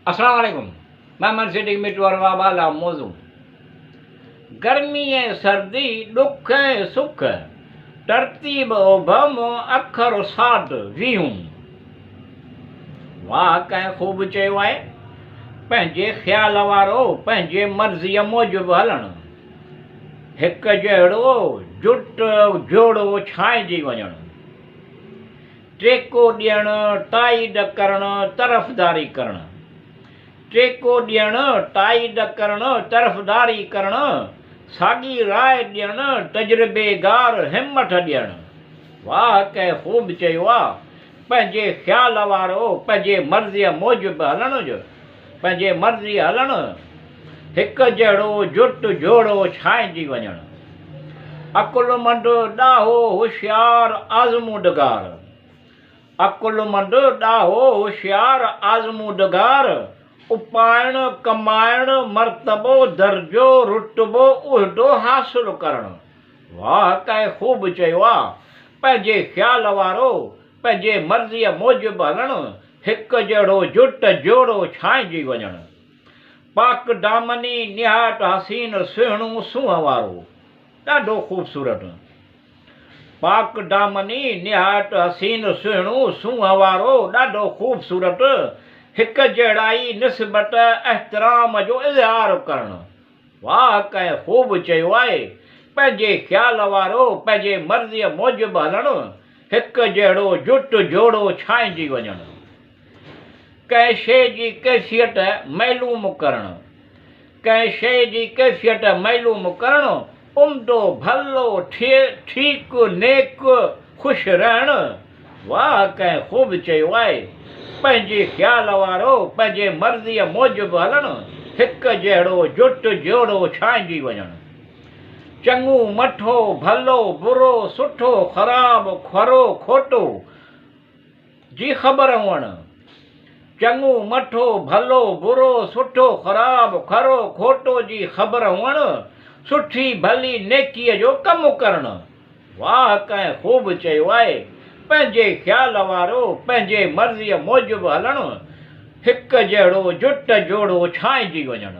السلام عليڪم محمد صديق مٽوار وابا لا موضوع گرمي ۽ سردي ڏک ۽ سک ترتيب ابهم اکر ساڌ ويهون واهه ڪنهن خوب چيو آهي پنهنجي خيال وارو پنهنجي مرضيء موجب هلڻ هڪ جهڙو جٽ جوڙو ڇانئجي وڃڻ ٽيڪو ڏيڻ، تائيد ڪرڻ، طرفداري ڪرڻ. ٽيڪو ڏيڻ، تائيد ڪرڻ، طرفداري ڪرڻ، ساڳي راء ڏيڻ، تجربيگار همٿ ڏيڻ. واهه ڪنهن خوب چيو آ، پنهنجي خيال وارو پنهنجي مرضيء موجب هلڻ، پنهنجي مرضيء هلڻ، هڪ جهڙو جٽ جوڙو ڇانئجي وڃڻ. عقلمند، ڏاهو، هوشيار، آزمودگار. عقلمند، ڏاهو، هوشيار، آزمودگار، اپائڻ، ڪمائڻ، مرتبو، درجو، رتبو، عهدو حاصل ڪرڻ. واهه ڪنهن خوب چيو آ، پنهنجي خيال وارو، پنهنجي مرضيء موجب هلڻ، هڪ جهڙو جٽ جوڙو ڇانئجي وڃڻ. پاڪ دامني نهايت حسين سهڻو سونهن وارو، ڏاڍو خوبصورت. پاڪ دامني نهايت حسين سهڻو سونهن وارو، ڏاڍو خوبصورت، هڪ جهڙائي نسبت احترام جو اظهار ڪرڻ. واهه ڪنهن خوب چيو آهي، پنهنجي خيال وارو پنهنجي مرضيء موجب هلڻ، هڪ جهڙو جٽ جوڙو ڇانئجي وڃڻ. ڪنهن شيء جي ڪيفيت معلوم ڪرڻ. ڪنهن شيء جي ڪيفيت معلوم ڪرڻ، عمدو، ڀلو، ٺيڪ، نيڪ، خوش رهڻ. واهه ڪنهن خوب چيو آهي، پنهنجي خيال وارو پنهنجي مرضيء موجب هلڻ، هڪ جهڙو جٽ جوڙو ڇانئجي وڃڻ. چڱو، مٺو، ڀلو، برو، سٺو، خراب، کرو، کوٽو. جي خبر هئڻ. چڱو، مٺو، ڀلو، برو، سٺو، خراب، کرو، کوٽو جي خبر هئڻ، سٺي، ڀلي، نيڪيء جو ڪم ڪرڻ. واهه ڪنهن خوب چيو آهي، پنهنجي خيال وارو، پنهنجي مرضيء موجب هلڻ، هڪ جهڙو جٽ جوڙو ڇانئجي وڃڻ.